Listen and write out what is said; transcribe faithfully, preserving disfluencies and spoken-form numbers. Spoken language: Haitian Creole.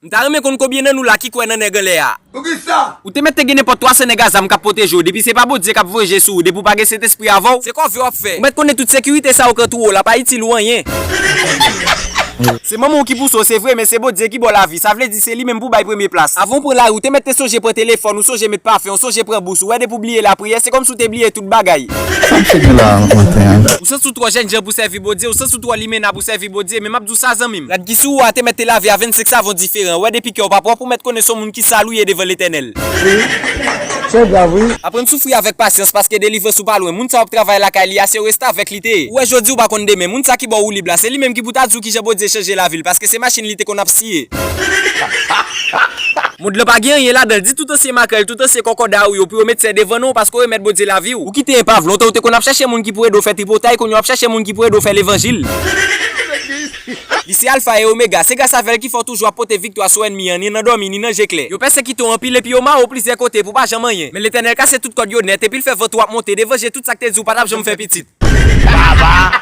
M ta renmen konn konbyen nan nou la ki kwè nan nèg anlè a. Poukisa? Ou te mèt te gen nenpòt twa san nèg a zam k ap pwoteje w, depi se pa Bondye k ap voye je sou ou, depi w pa gen Sentespri avè w, se kòve w ap fè. Ou mèt konnen tout sekirite sa yo k antoure w la pa itil ou anyen. Se manman w ki pouse w, se vre, men se Bondye ki ba w lavi, sa vle di se li menm pou w bay premye plas. Avan w pran lari, ou te mèt te sonje pran telefòn, ou sonje met pafen, ou sonje pran bous, ou wè depi w bliye lapriyè, se kòmsi w te bliye tout bagay. Sa m fè gen la maten an? Ou santi w twò jènjan pou sèvi Bondye, ou santi w twò limena pou sèvi Bondye, men m ap di w sa zanmi m. Rad ki sou ou a te mèt te lave a vennsenk savon diferan, ou wè depi kè w pa pwòp, ou mèt konnen se yon moun ki sal ou ye devan Letènèl. Se grav, wi. Aprann soufri avèk pasyans, paske delivrans ou pa lwen. Moun sa w ap travay lakay li a, se restavèk li te ye. Ou wè jodi ou pa konn demen. Moun sa ki ba w woulib la, se li menm ki pou ta di w kijan Bondye chanje lavi l, paske se machin li te konn ap siye. Mond lan pa gen anyen ladan l. Di tout ansyen makrèl, tout ansyen kòkòday ou yo pou yo met sè devan non w, paske w remèt Bondye lavi w. Ou kite epav. Lontan ou te konn ap chèche moun ki pou ede w fè tripotay, kounye a w ap chèche moun ki pou ede w fè levanjil. Li se Alfa e Omega. Se gras avè l ki fè w toujou ap pote viktwa sou ènmi an, ni nan dòmi, ni nan je klè. Yo pèsekite w anpil epi yo mare w plizyè kote pou w pa janm anyen. Men Letènèl kase tout kòd yo nèt epi l fè vant ou ap monte devan je tout sa k te di w pa t ap janm fè pitit. Baba,